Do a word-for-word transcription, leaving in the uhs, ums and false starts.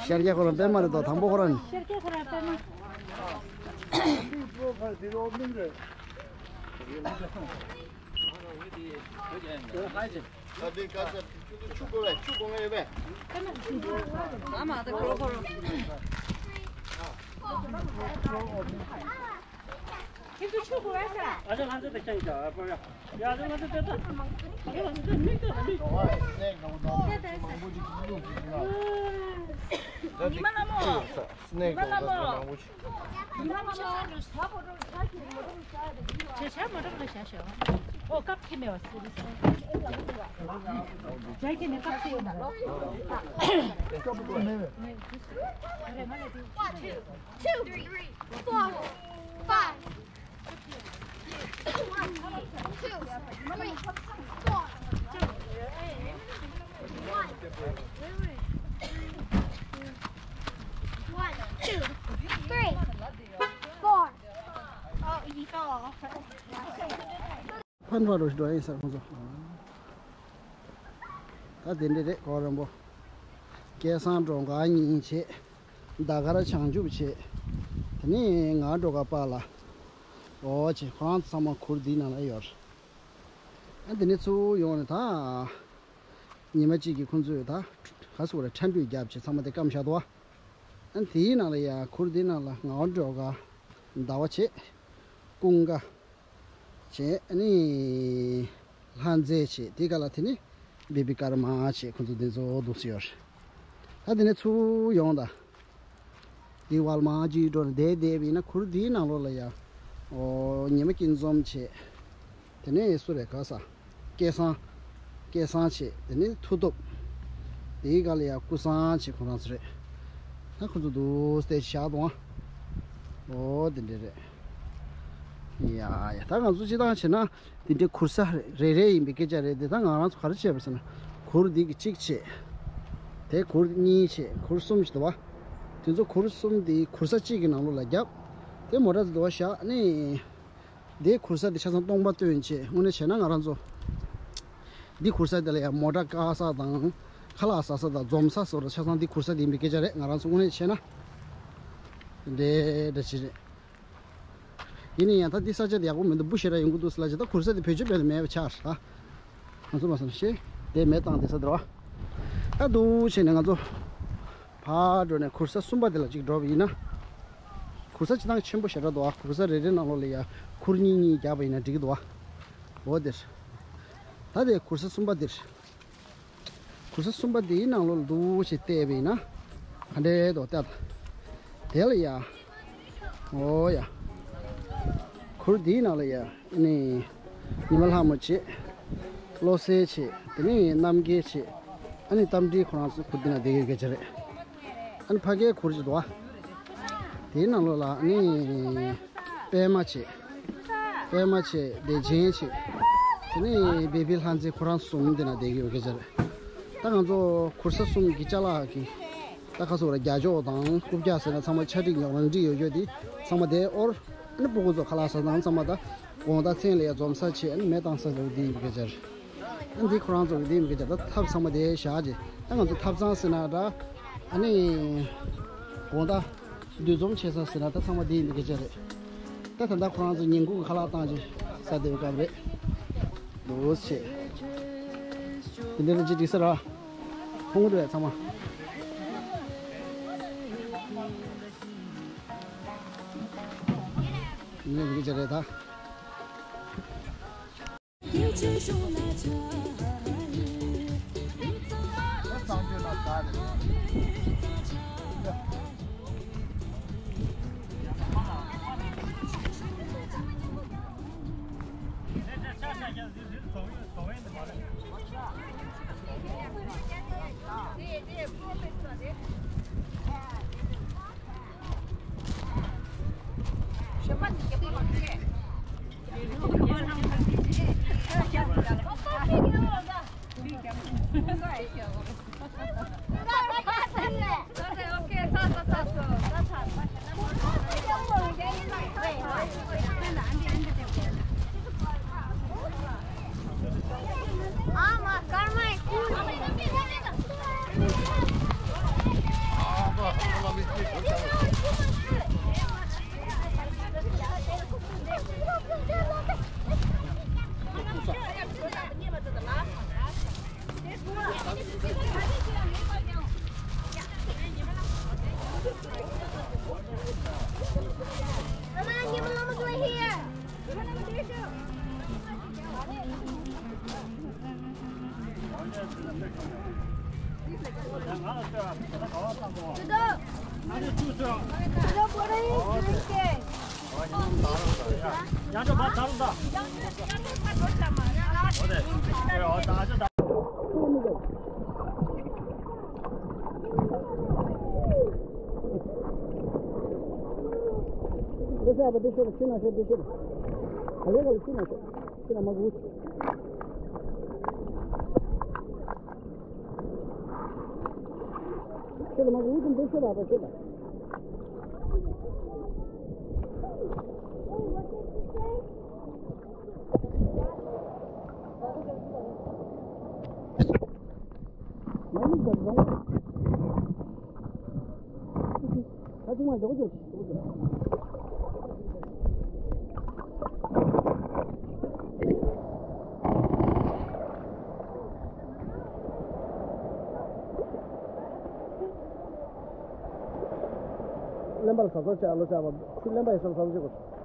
ཤར་རྒྱག་ཁོ་རང་པད་མ་རེད་དོ། དང་པོ་ཁོ་རང་ནི། ཤར་རྒྱག་ཁོ་རང་པད་མ། ཁྱེད་ཚོ་ཆུ་ཁོལ་བ་ས། ཨ་ཅག་ལྷ་མཛེས་དང་ཤང་ཅག་ཨ་ཕ་ཡ། ཡ་ཅག་ལྷ་མཛེས་དེ་ད། ཨ་ཅག་ལྷ་མཛེས་མིག་ལྟོས་དང་མིག་ཉི་མ་ལྷ་མོ། ཉི་མ་ལྷ་མོ། ཉི་མ་ལྷ་མོ། ཇེ་ཆེར་མ་འགྲོ་ལ་བཞག་ཤོག་ཨོ་སྐབས་ཁྱེད་མེད་པ་སུ་རེད་ཟེར། ཇ་ཁྱེད་ནས་སྐབས་ཁྱེད་ཡོད་ན་ལོ། རེད་མ་ལས་དེ། Two, three, four, five. One, two, three, four. One. One, two, three, four. Oh, you fell off. ཕན་པ་རོ་ཞིག་འགྲོ་ཡིན་ས་ཁོང་ཚོ། ད་དེ་འདྲ་རེད་གོ་རམ་པོ། སྐལ་བཟང་སྒྲོལ་དཀར་གཉིས་བྱས། ཟླ་དཀར་བྱང་ཆུབ་བྱས། དེ་ནས་ང་སྒྲོལ་དཀར་པཱ་ལགས། འོ་བྱས་ཁོ་རང་ཚང་མ་གུར་འདིའི་ནང་ལ་ཡོད་རེད། ཨ་དེ་ནས་ཚུར་ཡོང་ནས་ད། ཉི་མ་གཅིག་གི་ཁོང་ཚོས་ད། ག་སོ་རེད་ཁྲ་འབུ་བརྒྱབ་བྱས་ཚང་མ་དེ་སྐམ་བཞག་འདུག་བ། ཨ་དེའི་ནང་ལ་ཡ་གུར་འདིའི་ནང་ལ་ང་སྒྲོལ་དཀར། ཟླ་བ་བྱས། ཀུན་དགའ། བྱས་ཨ་ནི། ལྷ་མཛེས་བྱས་དེ་ག་ལ་དེ་ནི། བེ་བི་ཀར་མ་བྱས་ཁོང་ཚོ་དེ་ཚོ་འདུག་སེ་ཡོད་རེད། ད་དེ་ནས་ཚུར་ཡོང་ད། དེ་ཝལ་མ་ཅིག་འགྲོ་ནས་བསྡད་བསྡད་པ་ཡིན་ན་གུར་དེའི་ནང་ལོགས་ལ་ཡ། ཨོ་ཉི་མ་སྐྱིད་འཛོམས་བྱས། དེ་ནས་སུ་རེད་ག་ས། སྐལ་བཟང་། སྐལ་བཟང་བྱས་དེ་ནས་མཐུ་སྟོབས། དེའི་སྒང་ལ་ཡ་ཀུན་བཟང་བྱས་ཁོ་རང་ཚོ་རེད། ད་ཁོ་ཚོ་འདུག་སྟེ་བཞག་འདུག་ཨ། ཨོ་དེ་འདྲ་རེད། ཡ་ཡ་ད་ང་ཚོ་སྤྱི་བཏང་བྱས་ན་དེ་འདྲའི་གུར་ས་རེ་རེ་ཡིན་པའི་སྐད་ཆ་རེད་དེ། ད་ང་རང་ཚོ་ག་རེ་བྱས་པ་ཟེར་ན་གུར་འདི་གི་གཅིག་བྱས། དེ་གུར་གཉིས་བྱས་གུར་གསུམ་ཞིག་འདུག་བ། དེ་ཚོ་གུར་གསུམ་དེ་གུར་ས་གཅིག་གི་ནང་ལོགས་ལ་བརྒྱབ། དེ་མོ་ཊ་དེ་འདུག་བ་བཞག་ནས། འདིའི་གུར་ས་འདི་ཆ་ཚང་སྟོང་པ་བཏོན་བྱས་དངོས་གནས་བྱས་ན་ང་རང་ཚོ། འདི་གུར་ས་འདི་ལ་ཡང་མོ་ཊ་བཀག་ས་དང་ཁ་ལག་ཟ་ས་དང་འཛོམས་ས་སོགས་ལ་ཆ་ཚང་འདི་གུར་ས་འདི་ཡིན་པའི་སྐད་ཆ་རེད། ང་རང་ཚོ་དངོས་གནས་བྱས་ན། འདྲེ་འདྲ་ཞིག་རེད། ཡིན་ན་ཡང་ད་འདི་ས་ཆ་འདི་ཡག་པོ་མི་འདུག་སྦུ་ཞེ་དྲག་ཡོང་གི་འདུག་ཟེར་ལབ་བྱས། ད་གུར་ས་འདི་བེད་སྤྱོད་འབད་ནས་མེད་པ་ཆགས་རེད་ད། ང་ཚོ་མ་སོང་ཤེས་དེ་མེད་བཏང་དེ་ས་འདྲ་བ། ད་འདུག་བྱས་ནས་ང་ཚོ། ཕར་འགྲོ་ནས་གུར་ས་གསུམ་པ་དེ་ལ་གཅིག་འགྲོ་བ་ཡིན་ན། གུར་ས་སྤྱིར་བཏང་ཆེན་པོ་ཞེ་དྲག་འདུག་ཨ། གུར་ས་རེ་རེ་ནང་ལོགས་ལ་ཡ་གུར་གཉིས་གཉིས་རྒྱག་པ་ཡིན་ན་འགྲིག་གི་འདུག་ཨ། འོ་དེར། ད་དེ་གུར་ས་གསུམ་པ་དེར། གུར་ས་གསུམ་པ་དེའི་ནང་ལོགས་ལ་འདུག་བྱས་བལྟས་པ་ཡིན་ན། ག་འདྲའི་འདུག་ལྟ་ད། དེ་ལ་ཡ། འོ་ཡ། གུར་འདིའི་ནང་ལ་ཡ། ཨ་ནི། ཉི་མ་ལྷ་མོ་བྱས། བློ་གསལ་བྱས། དེ་ནས་རྣམ་རྒྱལ་བྱས། ཨ་ནི་རྟ་མགྲིན་ཁོ་རང་ཚོ་གུར་འདི་ན་བསྡད་ཡོད་སྐད་ཆ་རེད། ཨ་ནི་ཕ་གའི་གུར་ཅིག་འདུག་བ། དེའི་ནང་ལོགས་ལ་ཨ་ནི། པད་མ་བྱས། པད་མ་བྱས་བདེ་ཆེན་བྱས། དེ་ནས་བེ་བི་ལྷ་མཛེས་ཁོ་རང་གསུམ་འདི་ན་བསྡད་ཡོད་སྐད་ཆ་རེད། ད་ང་ཚོ་གུར་ས་གསུམ་གྱི་ཅ་ལག་གི། ད་ཁ་སོ་ར་རྒྱ་ཅོག་དང་རྐུབ་བཀྱག་ཟེར་ན་ཚང་མ་ཆ་འགྲིག་ཉོག་རང་འགྲིག་ཡོད་ཡོད་དེ། ཚང་མ་དེ་ཨོར། ཨ་ནི་སྤུ་གུ་ཚོ་ཁ་ལག་ཟ་སྟངས་ཚང་མ་ད། དགོང་དག་མཚན་ལ་ཡ་འཛོམས་ས་བྱས་ཨ་ནི་མེ་བཏང་ས་ཟེར་བ་དེ་ཡིན་པའི་སྐད་ཆ་རེད། ཨ་ནི་འདི་ཁོ་རང་ཚོ་གི་དེ་ཡིན་པའི་སྐད་ཆ། ད་ཐབ་ཚང་མ་དེ་བཞག་རྗེས་ད་ང་ཚོ་ཐབ་ཚང་ཟེར་ན་འདྲ། ཨ་ནི། དགོང་དག་འདུ་འཛོམས་བྱེད་ས་ཟེར་ན་ད་ཚང་མ་དེ་ཡིན་པའི་སྐད་ཆ་རེད། ད་ད་ལྟ་ཁོ་རང་ཚོ་ཉིན་གུང་གི་ཁ་ལག་བཏང་རྗེས་ཟ་བསྡད་པའི་སྐབས་རེད། ལོས་བྱེད། དེ་འདྲ་ལ་ཅི་འགྲིག་ས་ར། ཁོང་རེད་ཚང་མ། ངས་འདི་ག་རེད་ད། ཡང་ཅོ་བ་ད་ལ་ད། གླེན་པ་ལ་ཟ་ཟ་བྱས་ཨ་ལོ་བྱས་པ་ཁུ་གླེན་པ་ཡི་ཟ་ཟ་བྱེད་དགོས།